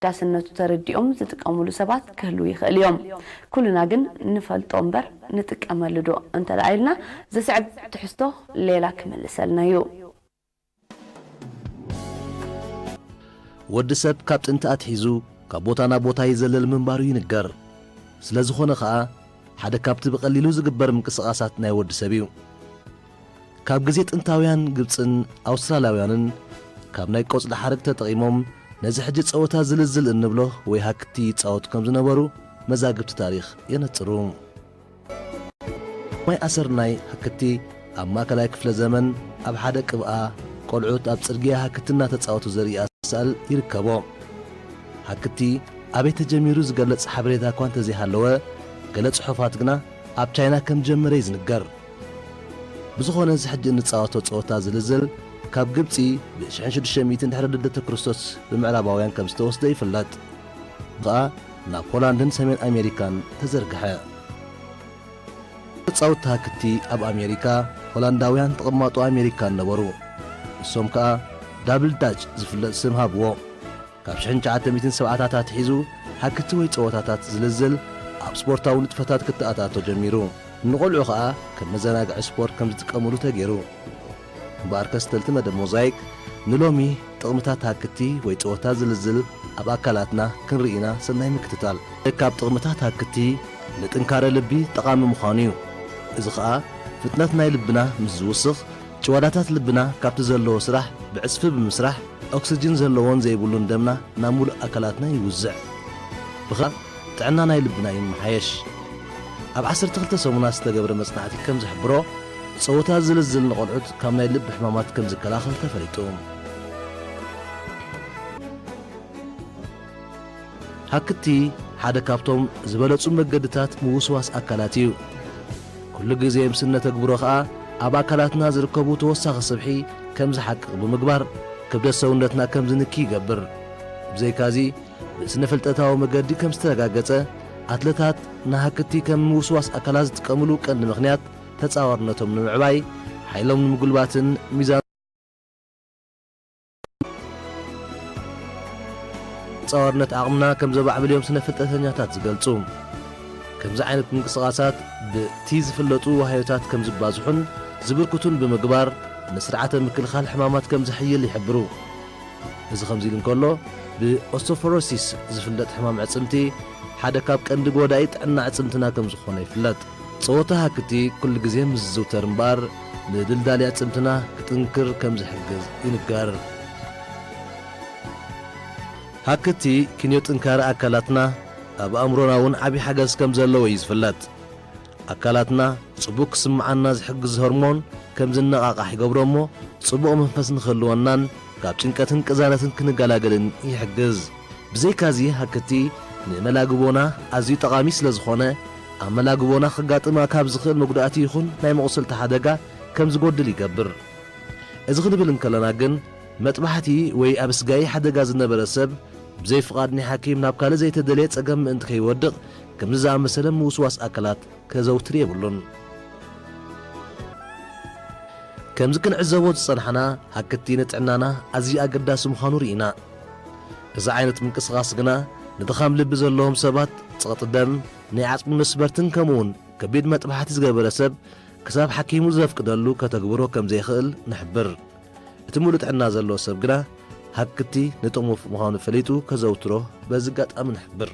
ኣገዳስነቱ ተረዲኦም ዝጥቀምሉ ሰባት ክህልዉ ይኽእል እዮም። ኩልና ግን ንፈልጦ እምበር ንጥቀመሉ ዶ እንተ ደኣ ኢልና፣ ዝስዕብ ትሕዝቶ ሌላ ክምልሰልና እዩ። ወዲ ሰብ ካብ ጥንቲ ኣትሒዙ ካብ ቦታ ናብ ቦታ ይዘልል ምንባሩ ይንገር። ስለ ዝኾነ ኸኣ፣ ሓደ ካብቲ ብቐሊሉ ዝግበር ምንቅስቓሳት ናይ ወዲ ሰብ እዩ። ካብ ግዜ ጥንታውያን ግብጽን ኣውስትራልያውያንን ካብ ናይ ቆጽሊ ሓረግ ተጠቒሞም ነዚ ሕጂ ጸወታ ዝልዝል እንብሎ ወይ ሃክቲ ይጻወቱ ከም ዝነበሩ መዛግብቲ ታሪኽ የነጽሩ። ማይ ኣሰርናይ ሃክቲ ኣብ ማእከላይ ክፍለ ዘመን ኣብ ሓደ ቅብኣ ቆልዑት ኣብ ጽርግያ ሃክቲ እናተጻወቱ ዘርኢ ኣሳእል ይርከቦ። ሃክቲ ኣበይ ተጀሚሩ ዝገልጽ ሓበሬታ እኳ እንተዘይሃለወ፣ ገለ ጽሑፋት ግና ኣብ ቻይና ከም ጀመረ እዩ ዝንገር። ብዝኾነ፣ እዚ ሕጂ እንጻወቶ ጸወታ ዝልዝል ካብ ግብጺ ብ ሽሕን ሽዱሽተ ሚእትን ድሕሪ ልደተ ክርስቶስ ብምዕራባውያን ከም ዝተወስደ ይፍለጥ። ከኣ ናብ ሆላንድን ሰሜን ኣሜሪካን ተዘርግሐ። ተጻወትቲ ሃክቲ ኣብ ኣሜሪካ ሆላንዳውያን ተቐማጦ ኣሜሪካን ነበሩ። ንሶም ከኣ ዳብል ዳች ዝፍለጥ ስም ሃብዎ። ካብ ሽሕን ትሽዓተ ሚእትን ሰብዓታት ኣትሒዙ ሃክቲ ወይ ጸወታታት ዝልዝል ኣብ ስፖርታዊ ንጥፈታት ክተኣታቶ ጀሚሩ። ንቖልዑ ኸኣ ከም መዘናግዒ ስፖርት ከም ዝጥቀምሉ ተገይሩ። እምበኣርከስ ተልቲ መደብ ሞዛይክ ንሎሚ ጥቕምታት ሃክቲ ወይ ጸወታ ዝልዝል ኣብ ኣካላትና ክንርኢ ኢና። ሰናይ ምክትታል። ካብ ጥቕምታት ሃክቲ ንጥንካረ ልቢ ጠቓሚ ምዃኑ እዩ። እዚ ኸኣ ፍጥነት ናይ ልብና ምስ ዝውስኽ፣ ጭዋዳታት ልብና ካብቲ ዘለዎ ስራሕ ብዕጽፊ ብምስራሕ፣ ኦክስጅን ዘለዎን ዘይብሉን ደምና ናብ ሙሉእ ኣካላትና ይውዝዕ። ብኸ ጥዕና ናይ ልብና ይመሓየሽ። ኣብ ዓሰርተ ክልተ ሰሙናት ዝተገብረ መጽናዕቲ ከም ዝሕብሮ፣ ጸወታ ዝልዝል ንቖልዑት ካብ ናይ ልቢ ሕማማት ከም ዝከላኸል ተፈሊጡ። ሃክቲ ሓደ ካብቶም ዝበለጹ መገድታት ምውስዋስ ኣካላት እዩ። ኩሉ ግዜ ምስ እነተግብሮ ኸኣ ኣብ ኣካላትና ዝርከቡ ተወሳኺ ስብሒ ከም ዝሓቅቕ ብምግባር ክብደት ሰውነትና ከም ዝንኪ ይገብር። ብዘይካዚ ብስነ ፍልጠታዊ መገዲ ከም ዝተረጋገጸ ኣትለታት ንሃክቲ ከም ምውስዋስ ኣካላት ዝጥቀምሉ ቀንዲ ምኽንያት ተጻዋርነቶም ንምዕባይ፣ ሓይሎም ንምጉልባትን ሚዛን ተጻዋርነት ዓቕምና ከም ዘባዕብል እዮም ስነ ፍልጠተኛታት ዝገልጹ። ከምዚ ዓይነት ምንቅስቓሳት ብቲ ዝፍለጡ ዋህዮታት ከም ዝባዝሑን ዝብርክቱን ብምግባር ንስርዓተ ምክልኻል ሕማማት ከም ዘሕይል ይሕብሩ። እዚ ከምዚ ኢሉ እንከሎ፣ ብኦስቶፎሮሲስ ዝፍለጥ ሕማም ዕጽምቲ ሓደ ካብ ቀንዲ ጎዳኢ ጥዕና ዕጽምትና ከም ዝኾነ ይፍለጥ። ጸወታ ሃክቲ ኩሉ ግዜ ምስ ዝዝውተር እምበኣር ንድልዳሊ ኣጽምትና ክጥንክር ከም ዝሕግዝ ይንገር። ሃክቲ ክንዮ ጥንካረ ኣካላትና ኣብ ኣእምሮና እውን ዓቢ ሓገዝ ከም ዘለዎ እዩ ዝፍለጥ። ኣካላትና ጽቡቕ ክስምዓና ዝሕግዝ ሆርሞን ከም ዝነቓቓሕ ይገብሮ እሞ ጽቡቕ መንፈስ ንኽህልወናን ካብ ጭንቀትን ቅዛነትን ክንገላገልን ይሕግዝ። ብዘይካዚ ሃክቲ ንመላግቦና ኣዝዩ ጠቓሚ ስለ ዝኾነ ኣብ መላግቦና ከጋጥማ ካብ ዝኽእል መጉዳእቲ ይኹን ናይ መቑሰልቲ ሓደጋ ከም ዝጎድል ይገብር። እዚ ክንብል እንከለና ግን መጥባሕቲ ወይ ኣብ ስጋይ ሓደጋ ዝነበረ ሰብ ብዘይ ፍቓድ ናይ ሓኪም ናብ ካልእ ዘይተደልየ ጸገም ምእንቲ ከይወድቕ ከምዚ ዝኣመሰለ ምውስዋስ ኣካላት ከዘውትር የብሉን። ከምዚ ክንዕዘቦ ዝጸናሕና ሃክቲ ንጥዕናና ኣዝዩ ኣገዳሲ ምዃኑ ርኢና። እዚ ዓይነት ምንቅስቓስ ግና ንድኻም ልቢ ዘለዎም ሰባት፣ ጸቕጢ ደም፣ ናይ ዓጽሚ መስበርትን ከምኡውን ከቢድ መጥባሕቲ ዝገበረ ሰብ ክሳብ ሓኪሙ ዘፍቅደሉ ከተግብሮ ከም ዘይኽእል ንሕብር። እቲ ምሉእ ጥዕና ዘለዎ ሰብ ግና ሃክቲ ንጥቕሙ ምዃኑ ፈሊጡ ከዘውትሮ በዚ ኣጋጣሚ ንሕብር።